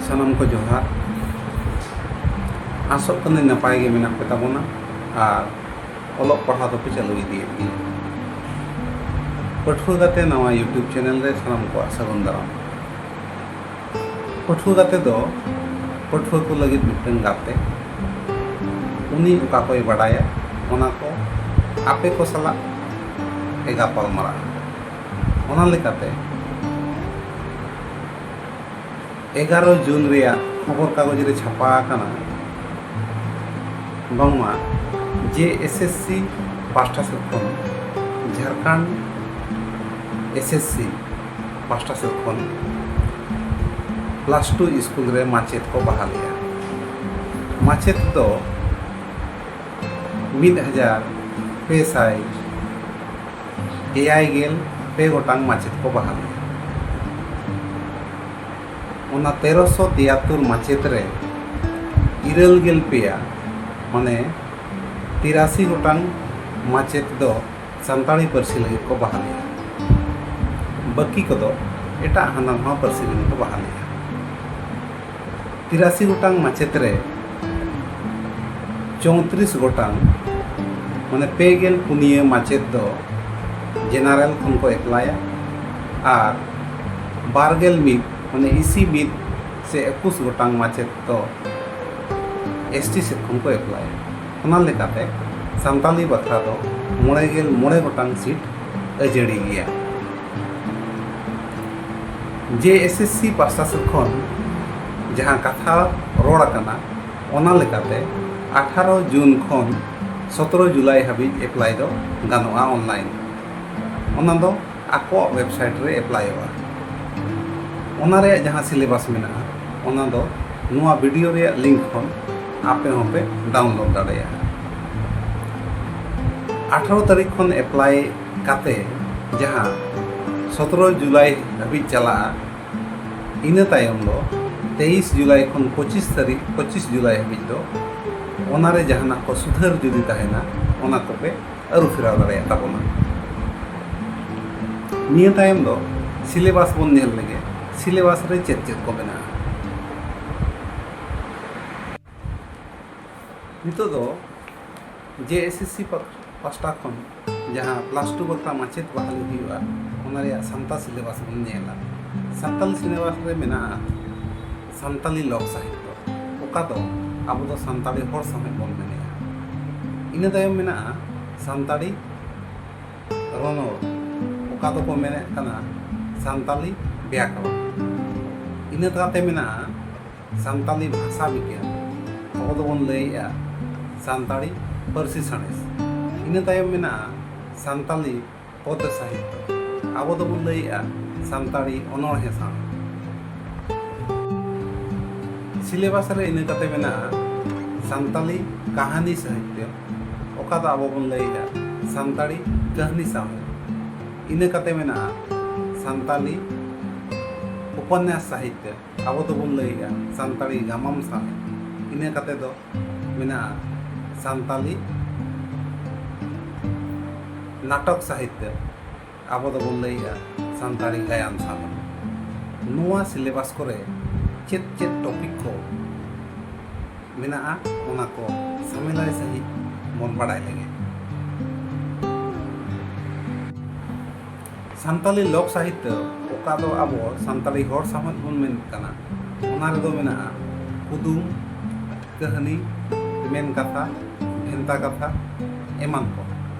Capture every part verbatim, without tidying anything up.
ᱥᱟᱱᱟᱢ ᱠᱚ ᱡᱚᱦᱟᱨ᱾ ᱟᱥᱚᱜ ᱠᱟᱹᱱᱟᱹᱧ ᱱᱟᱯᱟᱭ ᱜᱮ ᱢᱮᱱᱟᱜ ᱯᱮ ᱛᱟᱵᱚᱱᱟ ᱟᱨ ᱚᱞᱚᱜ ᱯᱟᱲᱦᱟᱣ ᱫᱚᱯᱮ ᱪᱟᱹᱞᱩ ᱤᱫᱤᱭᱮᱫ ᱜᱮᱭᱟ᱾ ᱯᱟᱹᱴᱷᱩᱣᱟᱹ ᱜᱟᱛᱮ ᱱᱟᱣᱟ YouTube ᱪᱮᱱᱮᱞ ᱨᱮ ᱥᱟᱱᱟᱢ ᱠᱚᱣᱟᱜ ᱥᱟᱹᱜᱩᱱ ᱫᱟᱨᱟᱢ᱾ ᱯᱟᱹᱴᱷᱩᱣᱟᱹ ᱜᱟᱛᱮ ᱫᱚ ᱯᱟᱹᱴᱷᱩᱣᱟᱹ ᱠᱚ ᱞᱟᱹᱜᱤᱫ ᱢᱤᱫᱴᱟᱝ ᱜᱟᱛᱮ᱾ ᱩᱱᱤ ᱚᱠᱟ ᱠᱚᱭ ᱵᱟᱰᱟᱭᱟ, ᱚᱱᱟ ᱠᱚ ᱟᱯᱮ ᱠᱚ ᱥᱟᱞᱟᱜ ᱮ ᱜᱟᱯᱟᱞ ᱢᱟᱨᱟᱜᱼᱟ᱾ ᱚᱱᱟ ᱞᱮᱠᱟᱛᱮ ᱮᱜᱟᱨᱚ ᱡᱩᱱ ᱨᱮᱭᱟᱜ ᱠᱷᱚᱵᱚᱨ ᱠᱟᱜᱚᱡᱽ ᱨᱮ ᱪᱷᱟᱯᱟ ᱟᱠᱟᱱᱟ, ᱵᱟᱝᱢᱟ JSSC ᱯᱟᱥᱴᱟ ᱥᱮᱫ ᱠᱷᱚᱱ, ᱡᱷᱟᱲᱠᱷᱚᱸᱰ SSC ᱯᱟᱥᱴᱟ ᱥᱮᱫ ᱠᱷᱚᱱ ᱯᱞᱟᱥ ᱴᱩ ᱥᱠᱩᱞ ᱨᱮ ᱢᱟᱪᱮᱫ ᱠᱚ ᱵᱟᱦᱟᱞᱮᱜᱼᱟ᱾ ᱢᱟᱪᱮᱫ ᱫᱚ ᱢᱤᱫ ᱦᱟᱡᱟᱨ ᱯᱮ ᱥᱟᱭ ᱮᱭᱟᱭ ᱜᱮᱞ ᱯᱮ ᱜᱚᱴᱟᱝ ᱢᱟᱪᱮᱫ ᱠᱚ ᱵᱟᱦᱟᱞᱮᱜᱼᱟ᱾ ᱚᱱᱟ ᱛᱮᱨᱚᱥᱚ ᱛᱤᱭᱟᱛᱛᱳᱨ ᱢᱟᱪᱮᱫ ᱨᱮ ᱤᱨᱟᱹᱞ ᱜᱮᱞ ᱯᱮᱭᱟ, ᱢᱟᱱᱮ ᱛᱤᱨᱟᱥᱤ ᱜᱚᱴᱟᱝ ᱢᱟᱪᱮᱫ ᱫᱚ ᱥᱟᱱᱛᱟᱲᱤ ᱯᱟᱹᱨᱥᱤ ᱞᱟᱹᱜᱤᱫ ᱠᱚ ᱵᱟᱦᱟᱞᱮᱜᱼᱟ᱾ ᱵᱟᱹᱠᱤ ᱠᱚᱫᱚ ᱮᱴᱟᱜ ᱦᱟᱱᱟ ᱱᱟᱣᱟ ᱯᱟᱹᱨᱥᱤ ᱞᱟᱹᱜᱤᱫ ᱠᱚ ᱵᱟᱦᱟᱞᱮᱜᱼᱟ᱾ ᱛᱤᱨᱟᱥᱤ ᱜᱚᱴᱟᱝ ᱢᱟᱪᱮᱫ ᱨᱮ ᱪᱳᱭᱛᱨᱤᱥ ᱜᱚᱴᱟᱝ, ᱢᱟᱱᱮ ᱯᱮ ᱜᱮᱞ ᱯᱩᱱᱭᱟᱹ ᱢᱟᱪᱮᱫ ᱫᱚ ᱡᱮᱱᱟᱨᱮᱞ ᱠᱷᱚᱱ ᱠᱚ ᱮᱯᱞᱟᱭᱟ ᱟᱨ ᱵᱟᱨ ᱜᱮᱞ ᱢᱤᱫ, ᱢᱟᱱᱮ ᱤᱥᱤ ᱢᱤᱫ ᱥᱮ ᱮᱠᱩᱥ ᱜᱚᱴᱟᱝ ᱢᱟᱪᱮᱫ ᱫᱚ ST ᱥᱮᱫ ᱠᱷᱚᱱ ᱠᱚ ᱮᱯᱞᱟᱭᱟ᱾ ᱚᱱᱟ ᱞᱮᱠᱟᱛᱮ ᱥᱟᱱᱛᱟᱞᱤ ᱵᱟᱠᱷᱨᱟ ᱫᱚ ᱢᱚᱬᱮ ᱜᱮᱞ ᱢᱚᱬᱮ ᱜᱚᱴᱟᱝ ᱥᱤᱴ ᱟᱹᱡᱟᱹᱲᱤ ᱜᱮᱭᱟ᱾ JSSC ᱯᱟᱥᱴᱟ ᱥᱮᱫ ᱠᱷᱚᱱ ᱡᱟᱦᱟᱸ ᱠᱟᱛᱷᱟ ᱨᱚᱲ ᱟᱠᱟᱱᱟ, ᱚᱱᱟ ᱞᱮᱠᱟᱛᱮ ᱟᱴᱷᱟᱨᱚ ᱡᱩᱱ ᱠᱷᱚᱱ ᱥᱚᱛᱨᱚ ᱡᱩᱞᱟᱭ ᱦᱟᱹᱵᱤᱡ ᱮᱯᱞᱟᱭ ᱫᱚ ᱜᱟᱱᱚᱜᱼᱟ ᱚᱱᱞᱟᱭᱤᱱ᱾ ᱚᱱᱟ ᱫᱚ ᱟᱠᱚᱣᱟᱜ ᱣᱮᱵᱥᱟᱭᱤᱴ ᱨᱮ ᱮᱯᱞᱟᱭᱚᱜᱼᱟ᱾ ᱚᱱᱟ ᱨᱮᱭᱟᱜ ᱡᱟᱦᱟᱸ ᱥᱤᱞᱮᱵᱟᱥ ᱢᱮᱱᱟᱜᱼᱟ, ᱚᱱᱟ ᱫᱚ ᱱᱚᱣᱟ ᱵᱷᱤᱰᱤᱭᱳ ᱨᱮᱭᱟᱜ ᱞᱤᱝᱠ ᱠᱷᱚᱱ ᱟᱯᱮ ᱦᱚᱸᱯᱮ ᱰᱟᱣᱩᱱᱞᱳᱰ ᱫᱟᱲᱮᱭᱟᱜᱼᱟ᱾ ᱟᱴᱷᱟᱨᱚ ᱛᱟᱹᱨᱤᱠᱷ ᱠᱷᱚᱱ ᱮᱯᱞᱟᱭ ᱠᱟᱛᱮ ᱡᱟᱦᱟᱸ ᱥᱚᱛᱨᱚ ᱡᱩᱞᱟᱭ ᱦᱟᱹᱵᱤᱡ ᱪᱟᱞᱟᱜᱼᱟ, ᱤᱱᱟᱹ ᱛᱟᱭᱚᱢ ᱫᱚ ᱛᱮᱭᱤᱥ ᱡᱩᱞᱟᱭ ᱠᱷᱚᱱ ᱯᱚᱸᱪᱤᱥ ᱛᱟᱹᱨᱤᱠᱷ, ᱯᱚᱸᱪᱤᱥ ᱡᱩᱞᱟᱭ ᱦᱟᱹᱵᱤᱡ ᱫᱚ ᱚᱱᱟᱨᱮ ᱡᱟᱦᱟᱱᱟᱜ ᱠᱚ ᱥᱩᱫᱷᱟᱹᱨ ᱡᱩᱫᱤ ᱛᱟᱦᱮᱱᱟ, ᱚᱱᱟ ᱠᱚᱯᱮ ᱟᱹᱨᱩ ᱯᱷᱮᱨᱟᱣ ᱫᱟᱲᱮᱭᱟᱜ ᱛᱟᱵᱚᱱᱟ᱾ ᱱᱤᱭᱟᱹ ᱛᱟᱭᱚᱢ ᱫᱚ ᱥᱤᱞᱮᱵᱟᱥ ᱵᱚᱱ ᱧᱮᱞ ᱞᱮᱜᱮ, ᱥᱤᱞᱮᱵᱟᱥ ᱨᱮ ᱪᱮᱫ ᱪᱮᱫ ᱠᱚ ᱢᱮᱱᱟᱜᱼᱟ᱾ ᱱᱤᱛᱚᱜ ᱫᱚ ᱡᱮ ᱮᱥ ᱮᱥ ᱥᱤ ᱯᱟᱦᱴᱟ ᱠᱷᱚᱱ ᱡᱟᱦᱟᱸ ᱯᱞᱟᱥ ᱴᱩ ᱵᱟᱠᱷᱨᱟ ᱢᱟᱪᱮᱫ ᱵᱟᱦᱟᱞᱤ ᱦᱩᱭᱩᱜᱼᱟ, ᱚᱱᱟ ᱨᱮᱭᱟᱜ ᱥᱟᱱᱛᱟᱲ ᱥᱤᱞᱮᱵᱟᱥ ᱵᱚᱱ ᱧᱮᱞᱟ᱾ ᱥᱟᱱᱛᱟᱲ ᱥᱤᱞᱮᱵᱟᱥ ᱨᱮ ᱢᱮᱱᱟᱜᱼᱟ ᱥᱟᱱᱛᱟᱞᱤ ᱞᱳᱠ ᱥᱟᱦᱤᱛᱛᱚ, ᱚᱠᱟ ᱫᱚ ᱟᱵᱚ ᱫᱚ ᱥᱟᱱᱛᱟᱲᱤ ᱦᱚᱲ ᱥᱟᱶᱦᱮᱫ ᱵᱚᱱ ᱢᱮᱱᱮᱜᱼᱟ᱾ ᱤᱱᱟᱹ ᱛᱟᱭᱚᱢ ᱢᱮᱱᱟᱜᱼᱟ ᱥᱟᱱᱛᱟᱲᱤ ᱨᱚᱱᱚᱲ, ᱚᱠᱟ ᱫᱚᱠᱚ ᱢᱮᱱᱮᱫ ᱠᱟᱱᱟ ᱥᱟᱱᱛᱟᱞᱤ ᱵᱮᱭᱟᱠᱚᱨᱚᱱ᱾ ᱤᱱᱟᱹ ᱛᱟᱞᱟᱛᱮ ᱢᱮᱱᱟᱜᱼᱟ ᱥᱟᱱᱛᱟᱞᱤ ᱵᱷᱟᱥᱟ ᱵᱤᱜᱽᱜᱟᱱ, ᱟᱵᱚ ᱫᱚᱵᱚᱱ ᱞᱟᱹᱭᱮᱜᱼᱟ ᱥᱟᱱᱛᱟᱲᱤ ᱯᱟᱹᱨᱥᱤ ᱥᱟᱬᱮᱥ᱾ ᱤᱱᱟᱹ ᱛᱟᱭᱚᱢ ᱢᱮᱱᱟᱜᱼᱟ ᱥᱟᱱᱛᱟᱞᱤ ᱯᱚᱫᱽ ᱥᱟᱦᱤᱛᱛᱚ, ᱟᱵᱚ ᱫᱚᱵᱚᱱ ᱞᱟᱹᱭᱮᱜᱼᱟ ᱥᱟᱱᱛᱟᱲᱤ ᱚᱱᱚᱬᱦᱮ ᱥᱟᱶᱦᱮᱫ᱾ ᱥᱤᱞᱮᱵᱟᱥ ᱨᱮ ᱤᱱᱟᱹ ᱠᱟᱛᱮ ᱢᱮᱱᱟᱜᱼᱟ ᱥᱟᱱᱛᱟᱞᱤ ᱠᱟᱹᱦᱱᱤ ᱥᱟᱦᱤᱛᱛᱚ, ᱚᱠᱟ ᱫᱚ ᱟᱵᱚ ᱵᱚᱱ ᱞᱟᱹᱭᱮᱜᱼᱟ ᱥᱟᱱᱛᱟᱲᱤ ᱠᱟᱹᱦᱱᱤ ᱥᱟᱶᱦᱮᱫ᱾ ᱤᱱᱟᱹ ᱠᱟᱛᱮ ᱢᱮᱱᱟᱜᱼᱟ ᱥᱟᱱᱛᱟᱞᱤ ᱩᱯᱚᱱᱱᱟᱥ ᱥᱟᱦᱤᱛᱛᱚ, ᱟᱵᱚ ᱫᱚᱵᱚᱱ ᱞᱟᱹᱭᱮᱜᱼᱟ ᱥᱟᱱᱛᱟᱲᱤ ᱜᱟᱢᱟᱢ ᱥᱟᱶᱦᱮᱫ᱾ ᱤᱱᱟᱹ ᱠᱟᱛᱮ ᱫᱚ ᱢᱮᱱᱟᱜᱼᱟ ᱥᱟᱱᱛᱟᱞᱤ ᱱᱟᱴᱚᱠ ᱥᱟᱦᱤᱛᱛᱚ, ᱟᱵᱚ ᱫᱚᱵᱚᱱ ᱞᱟᱹᱭᱮᱜᱼᱟ ᱥᱟᱱᱛᱟᱲᱤ ᱜᱟᱭᱟᱱ ᱥᱟᱶᱦᱮᱫ᱾ ᱱᱚᱣᱟ ᱥᱤᱞᱮᱵᱟᱥ ᱠᱚᱨᱮ ᱪᱮᱫ ᱪᱮᱫ ᱴᱚᱯᱤᱠ ᱠᱚ ᱢᱮᱱᱟᱜᱼᱟ, ᱚᱱᱟ ᱠᱚ ᱥᱟᱢᱮᱞᱟᱭ ᱥᱟᱺᱦᱤᱡ ᱵᱚᱱ ᱵᱟᱲᱟᱭ ᱞᱮᱜᱮ᱾ ᱥᱟᱱᱛᱟᱞᱤ ᱞᱳᱠ ᱥᱟᱦᱤᱛᱛᱚ, ᱚᱠᱟ ᱫᱚ ᱟᱵᱚ ᱥᱟᱱᱛᱟᱲᱤ ᱦᱚᱲ ᱥᱟᱶᱦᱮᱫ ᱵᱚᱱ ᱢᱮᱱᱮᱫ ᱠᱟᱱᱟ, ᱚᱱᱟ ᱨᱮᱫᱚ ᱢᱮᱱᱟᱜᱼᱟ ᱠᱩᱫᱩᱢ, ᱠᱟᱹᱦᱱᱤ, ᱢᱮᱱ ᱠᱟᱛᱷᱟ, ᱵᱷᱮᱱᱛᱟ ᱠᱟᱛᱷᱟ ᱮᱢᱟᱱ ᱠᱚ᱾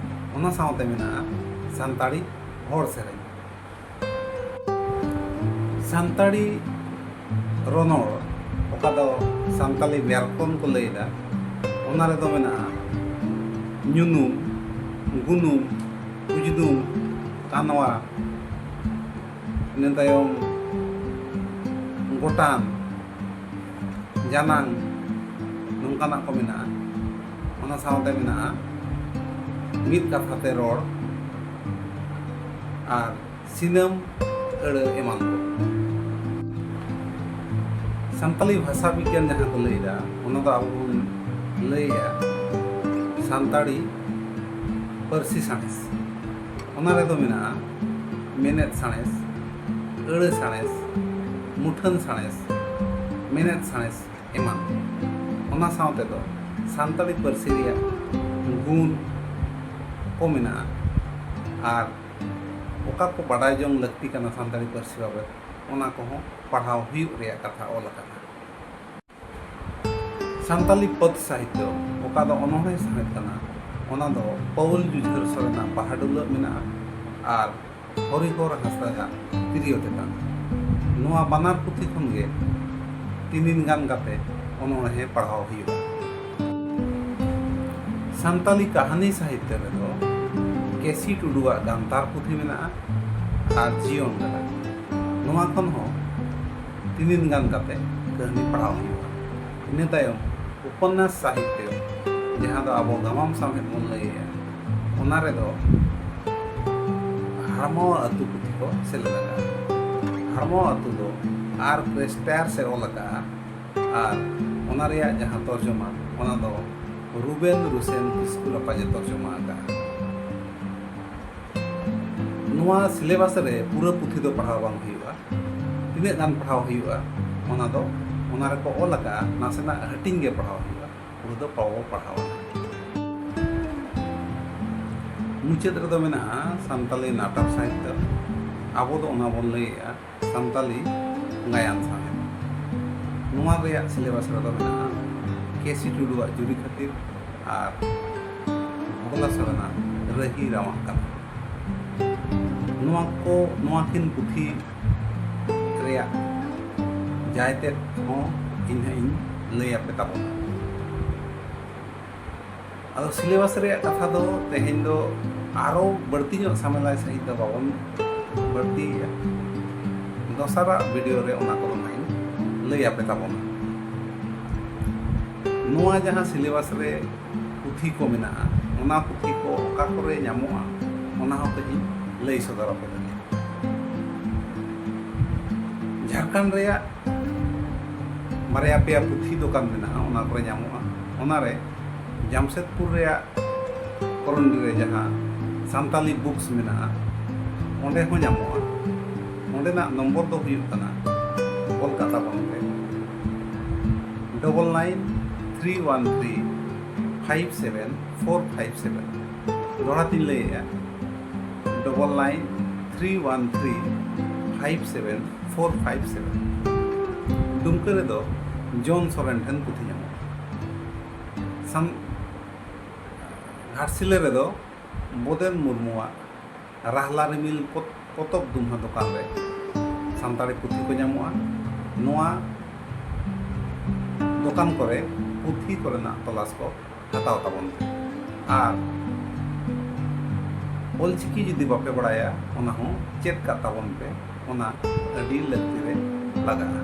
ᱚᱱᱟ ᱥᱟᱶᱛᱮ ᱢᱮᱱᱟᱜᱼᱟ ᱥᱟᱱᱛᱟᱲᱤ ᱦᱚᱲ ᱥᱮᱨᱮᱧ᱾ ᱥᱟᱱᱛᱟᱲᱤ ᱨᱚᱱᱚᱲ, ᱚᱠᱟ ᱫᱚ ᱥᱟᱱᱛᱟᱲᱤ ᱵᱮᱭᱟᱠᱚᱨᱚᱱ ᱠᱚ ᱞᱟᱹᱭᱫᱟ, ᱚᱱᱟ ᱨᱮᱫᱚ ᱢᱮᱱᱟᱜᱼᱟ ᱧᱩᱱᱩᱢ, ᱜᱩᱱᱩᱢ, ᱩᱡᱽᱫᱩᱢ, ᱠᱟᱱᱣᱟ, ᱤᱱᱟᱹ ᱛᱟᱭᱚᱢ ᱜᱚᱴᱟᱱ, ᱡᱟᱱᱟᱝ, ᱱᱚᱝᱠᱟᱱᱟᱜ ᱠᱚ ᱢᱮᱱᱟᱜᱼᱟ᱾ ᱚᱱᱟ ᱥᱟᱶᱛᱮ ᱢᱮᱱᱟᱜᱼᱟ ᱢᱤᱫ ᱠᱟᱛᱷᱟ ᱛᱮ ᱨᱚᱲ ᱟᱨ ᱥᱤᱱᱟᱹᱢ ᱟᱹᱲᱟᱹ ᱮᱢᱟᱱ ᱠᱚ᱾ ᱥᱟᱱᱛᱟᱲᱤ ᱵᱷᱟᱥᱟ ᱵᱤᱜᱽᱜᱟᱱ ᱡᱟᱦᱟᱸ ᱠᱚ ᱞᱟᱹᱭᱫᱟ, ᱚᱱᱟ ᱫᱚ ᱟᱵᱚ ᱵᱚᱱ ᱞᱟᱹᱭᱮᱜᱼᱟ ᱥᱟᱱᱛᱟᱲᱤ ᱯᱟᱹᱨᱥᱤ ᱥᱟᱬᱮᱥ᱾ ᱚᱱᱟ ᱨᱮᱫᱚ ᱢᱮᱱᱟᱜᱼᱟ ᱢᱮᱱᱮᱫ ᱥᱟᱬᱮᱥ, ᱟᱹᱲᱟᱹ ᱥᱟᱬᱮᱥ, ᱢᱩᱴᱷᱟᱹᱱ ᱥᱟᱬᱮᱥ, ᱢᱮᱱᱮᱫ ᱥᱟᱬᱮᱥ ᱮᱢᱟᱱ᱾ ᱚᱱᱟ ᱥᱟᱶᱛᱮ ᱫᱚ ᱥᱟᱱᱛᱟᱲᱤ ᱯᱟᱹᱨᱥᱤ ᱨᱮᱭᱟᱜ ᱜᱩᱱ ᱠᱚ ᱢᱮᱱᱟᱜᱼᱟ ᱟᱨ ᱚᱠᱟ ᱠᱚ ᱵᱟᱰᱟᱭ ᱡᱚᱝ ᱞᱟᱹᱠᱛᱤ ᱠᱟᱱᱟ ᱥᱟᱱᱛᱟᱲᱤ ᱯᱟᱹᱨᱥᱤ ᱵᱟᱵᱚᱫ, ᱚᱱᱟ ᱠᱚᱦᱚᱸ ᱯᱟᱲᱦᱟᱣ ᱦᱩᱭᱩᱜ ᱨᱮᱭᱟᱜ ᱠᱟᱛᱷᱟ ᱚᱞ ᱟᱠᱟᱱᱟ᱾ ᱥᱟᱱᱛᱟᱞᱤ ᱯᱚᱫ ᱥᱟᱦᱤᱛᱭᱚ, ᱚᱠᱟ ᱫᱚ ᱚᱱᱚᱬᱦᱮ ᱥᱟᱶᱦᱮᱫ ᱠᱟᱱᱟ, ᱚᱱᱟ ᱫᱚ ᱯᱟᱹᱣᱩᱞ ᱡᱩᱡᱷᱟᱹᱨ ᱥᱚᱨᱮᱱᱟᱜ ᱵᱟᱦᱟ ᱰᱩᱞᱟᱹᱜ ᱢᱮᱱᱟᱜᱼᱟ ᱟᱨ ᱦᱚᱨᱤᱦᱚᱨ ᱦᱟᱸᱥᱫᱟᱭᱟᱜ ᱛᱤᱨᱭᱳ ᱛᱮᱛᱟᱝ᱾ ᱱᱚᱣᱟ ᱵᱟᱱᱟᱨ ᱯᱩᱛᱷᱤ ᱠᱷᱚᱱ ᱜᱮ ᱛᱤᱱᱤᱱ ᱜᱟᱱ ᱠᱟᱛᱮ ᱚᱱᱚᱬᱦᱮ ᱯᱟᱲᱦᱟᱣ ᱦᱩᱭᱩᱜᱼᱟ᱾ ᱥᱟᱱᱛᱟᱞᱤ ᱠᱟᱹᱦᱱᱤ ᱥᱟᱦᱤᱛᱭᱚ ᱨᱮᱫᱚ ᱠᱮᱥᱤ ᱴᱩᱰᱩᱣᱟᱜ ᱜᱟᱱᱛᱟᱨ ᱯᱩᱛᱷᱤ ᱢᱮᱱᱟᱜᱼᱟ ᱟᱨ ᱡᱤᱭᱚᱱ ᱨᱮᱱᱟᱜ᱾ ᱱᱚᱣᱟ ᱠᱷᱚᱱ ᱦᱚᱸ ᱛᱤᱱᱤᱱ ᱜᱟᱱ ᱠᱟᱛᱮ ᱠᱟᱹᱦᱱᱤ ᱯᱟᱲᱦᱟᱣ ᱦᱩᱭᱩᱜᱼᱟ᱾ ᱤᱱᱟᱹ ᱛᱟᱭᱚᱢ ᱩᱯᱚᱱᱱᱟᱥ ᱥᱟᱦᱤᱛᱭᱚ, ᱡᱟᱦᱟᱸ ᱫᱚ ᱟᱵᱚ ᱜᱟᱢᱟᱢ ᱥᱟᱶᱦᱮᱫ ᱵᱚᱱ ᱞᱟᱹᱭᱮᱜᱼᱟ, ᱚᱱᱟ ᱨᱮᱫᱚ ᱦᱟᱲᱢᱟᱣᱟ ᱟᱹᱛᱩ ᱯᱩᱛᱷᱤ ᱠᱚ ᱥᱮᱞᱮᱫ ᱟᱠᱟᱫᱼᱟ᱾ ᱦᱟᱲᱢᱟᱣᱟ ᱟᱹᱛᱩ ᱫᱚ ᱟᱨ ᱠᱨᱮᱥᱴᱟᱭᱟᱨ ᱥᱮ ᱚᱞ ᱟᱠᱟᱫᱼᱟ ᱟᱨ ᱚᱱᱟ ᱨᱮᱭᱟᱜ ᱡᱟᱦᱟᱸ ᱛᱚᱨᱡᱚᱢᱟ, ᱚᱱᱟ ᱫᱚ ᱨᱩᱵᱮᱱ ᱨᱩᱥᱮᱱ ᱠᱤᱥᱠᱩ ᱨᱟᱯᱟᱡᱮ ᱛᱚᱨᱡᱚᱢᱟ ᱟᱠᱟᱫᱼᱟ᱾ ᱱᱚᱣᱟ ᱥᱤᱞᱮᱵᱟᱥ ᱨᱮ ᱯᱩᱨᱟᱹ ᱯᱩᱛᱷᱤ ᱫᱚ ᱯᱟᱲᱦᱟᱣ ᱵᱟᱝ ᱦᱩᱭᱩᱜᱼᱟ᱾ ᱛᱤᱱᱟᱹᱜ ᱜᱟᱱ ᱯᱟᱲᱦᱟᱣ ᱦᱩᱭᱩᱜᱼᱟ, ᱚᱱᱟ ᱫᱚ, ᱚᱱᱟ ᱨᱮᱠᱚ ᱚᱞ ᱟᱠᱟᱫᱼᱟ, ᱱᱟᱥᱮᱱᱟᱜ ᱦᱟᱹᱴᱤᱧ ᱜᱮ ᱯᱟᱲᱦᱟᱣ ᱦᱩᱭᱩᱜᱼᱟ, ᱯᱩᱨᱟᱹ ᱫᱚ ᱵᱟᱵᱚ ᱯᱟᱲᱦᱟᱣᱟ᱾ ᱢᱩᱪᱟᱹᱫ ᱨᱮᱫᱚ ᱢᱮᱱᱟᱜᱼᱟ ᱥᱟᱱᱛᱟᱞᱤ ᱱᱟᱴᱚᱠ ᱥᱟᱦᱤᱛᱭᱚ, ᱟᱵᱚ ᱫᱚ ᱚᱱᱟ ᱵᱚᱱ ᱞᱟᱹᱭᱮᱜᱼᱟ ᱥᱟᱱᱛᱟᱞᱤ ᱜᱟᱭᱟᱱ ᱥᱟᱶᱦᱮᱫ᱾ ᱱᱚᱣᱟ ᱨᱮᱭᱟᱜ ᱥᱤᱞᱮᱵᱟᱥ ᱨᱮᱫᱚ ᱢᱮᱱᱟᱜᱼᱟ ᱠᱮᱥᱤ ᱴᱩᱰᱩᱣᱟᱜ ᱡᱩᱨᱤ ᱠᱷᱟᱹᱛᱤᱨ ᱟᱨ ᱵᱷᱚᱜᱽᱞᱟ ᱥᱚᱨᱮᱱᱟᱜ ᱨᱟᱹᱦᱤ ᱨᱟᱣᱟᱜ ᱠᱟᱛᱷᱟ᱾ ᱱᱚᱣᱟ ᱠᱚ, ᱱᱚᱣᱟ ᱠᱤᱱ ᱯᱩᱛᱷᱤ ᱨᱮᱭᱟᱜ ᱡᱟᱭᱛᱮᱫ ᱦᱚᱸ ᱤᱧ ᱦᱟᱸᱜ ᱤᱧ ᱞᱟᱹᱭ ᱟᱯᱮ ᱛᱟᱵᱚᱱᱟ᱾ ᱟᱫᱚ ᱥᱤᱞᱮᱵᱟᱥ ᱨᱮᱭᱟᱜ ᱠᱟᱛᱷᱟ ᱫᱚ ᱛᱮᱦᱮᱧ ᱫᱚ ᱟᱨᱚ ᱵᱟᱹᱲᱛᱤ ᱧᱚᱜ ᱥᱟᱢᱮᱞᱟᱭ ᱥᱟᱺᱦᱤᱡ ᱫᱚ ᱵᱟᱵᱚᱱ ᱵᱟᱹᱲᱛᱤᱭᱮᱫᱼᱟ᱾ ᱫᱚᱥᱟᱨᱟᱜ ᱵᱷᱤᱰᱤᱭᱳ ᱨᱮ ᱚᱱᱟ ᱠᱚᱫᱚ ᱦᱟᱸᱜ ᱤᱧ ᱞᱟᱹᱭ ᱟᱯᱮ ᱛᱟᱵᱚᱱᱟ᱾ ᱱᱚᱣᱟ ᱡᱟᱦᱟᱸ ᱥᱤᱞᱮᱵᱟᱥ ᱨᱮ ᱯᱩᱛᱷᱤ ᱠᱚ ᱢᱮᱱᱟᱜᱼᱟ, ᱚᱱᱟ ᱯᱩᱛᱷᱤ ᱠᱚ ᱚᱠᱟ ᱠᱚᱨᱮ ᱧᱟᱢᱚᱜᱼᱟ, ᱚᱱᱟ ᱦᱚᱸ ᱠᱟᱹᱡ ᱤᱧ ᱞᱟᱹᱭ ᱥᱚᱫᱚᱨ ᱟᱯᱮ ᱠᱟᱱᱟ᱾ ᱡᱷᱟᱲᱠᱷᱚᱸᱰ ᱨᱮᱭᱟᱜ ᱵᱟᱨᱭᱟ ᱯᱮᱭᱟ ᱯᱩᱛᱷᱤ ᱫᱚᱠᱟᱱ ᱢᱮᱱᱟᱜᱼᱟ, ᱚᱱᱟ ᱠᱚᱨᱮ ᱧᱟᱢᱚᱜᱼᱟ᱾ ᱚᱱᱟᱨᱮ ᱡᱟᱢᱥᱮᱫᱽᱯᱩᱨ ᱨᱮᱭᱟᱜ ᱠᱚᱨᱚᱱᱰᱤ ᱨᱮ ᱡᱟᱦᱟᱸ ᱥᱟᱱᱛᱟᱞᱤ ᱵᱩᱠᱥ ᱢᱮᱱᱟᱜᱼᱟ, ᱚᱸᱰᱮ ᱦᱚᱸ ᱧᱟᱢᱚᱜᱼᱟ᱾ ᱚᱸᱰᱮᱱᱟᱜ ᱱᱚᱢᱵᱚᱨ ᱫᱚ ᱦᱩᱭᱩᱜ ᱠᱟᱱᱟ, ᱚᱞ ᱠᱟᱜ ᱛᱟᱵᱚᱱ ᱯᱮ, double nine three one three five seven four five seven᱾ ᱫᱚᱦᱲᱟ ᱛᱤᱧ ᱞᱟᱹᱭᱮᱫᱼᱟ, double nine three one three five seven four five seven᱾ ᱰᱩᱢᱠᱟᱹ ᱨᱮᱫᱚ ᱡᱚᱱ ᱥᱚᱨᱮᱱ ᱴᱷᱮᱱ ᱯᱩᱛᱷᱤ ᱧᱟᱢᱚᱜᱼᱟ᱾ ᱥᱟᱱ-, ᱜᱷᱟᱴᱥᱤᱞᱟᱹ ᱨᱮᱫᱚ ᱵᱳᱫᱮᱱ ᱢᱩᱨᱢᱩᱣᱟᱜ ᱨᱟᱦᱞᱟ ᱨᱤᱢᱤᱞ ᱯᱚᱛ-, ᱯᱚᱛᱚᱵ ᱫᱩᱢᱦᱟ ᱫᱚᱠᱟᱱ ᱨᱮ ᱥᱟᱱᱛᱟᱲᱤ ᱯᱩᱛᱷᱤ ᱠᱚ ᱧᱟᱢᱚᱜᱼᱟ᱾ ᱱᱚᱣᱟ ᱫᱚᱠᱟᱱ ᱠᱚᱨᱮ ᱯᱩᱛᱷᱤ ᱠᱚᱨᱮᱱᱟᱜ ᱛᱚᱞᱟᱥ ᱠᱚ ᱦᱟᱛᱟᱣ ᱛᱟᱵᱚᱱ ᱯᱮ᱾ ᱟᱨ ᱚᱞᱪᱤᱠᱤ ᱡᱩᱫᱤ ᱵᱟᱯᱮ ᱵᱟᱲᱟᱭᱟ, ᱚᱱᱟ ᱦᱚᱸ ᱪᱮᱫ ᱠᱟᱜ ᱛᱟᱵᱚᱱ ᱯᱮ, ᱚᱱᱟ ᱟᱹᱰᱤ ᱞᱟᱹᱠᱛᱤ ᱨᱮ ᱞᱟᱜᱟᱜᱼᱟ᱾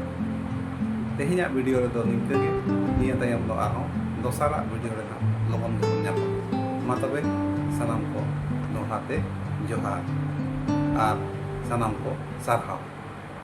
ᱛᱮᱦᱮᱧᱟᱜ video ᱨᱮᱫᱚ ᱱᱤᱝᱠᱟᱹ ᱜᱮ᱾ ᱱᱤᱭᱟᱹ ᱛᱟᱭᱚᱢ ᱫᱚ ᱟᱨᱦᱚᱸ ᱫᱚᱥᱟᱨᱟᱜ video ᱨᱮ ᱱᱟᱜ ᱞᱚᱜᱚᱱ ᱜᱮᱵᱚᱱ ᱧᱟᱯᱟᱢᱟ᱾ ᱢᱟ ᱛᱚᱵᱮ, ᱥᱟᱱᱟᱢ ᱠᱚ ᱫᱚᱦᱲᱟ ᱛᱮ ᱡᱚᱦᱟᱨ ᱟᱨ ᱥᱟᱱᱟᱢ ᱠᱚ ᱥᱟᱨᱦᱟᱣ᱾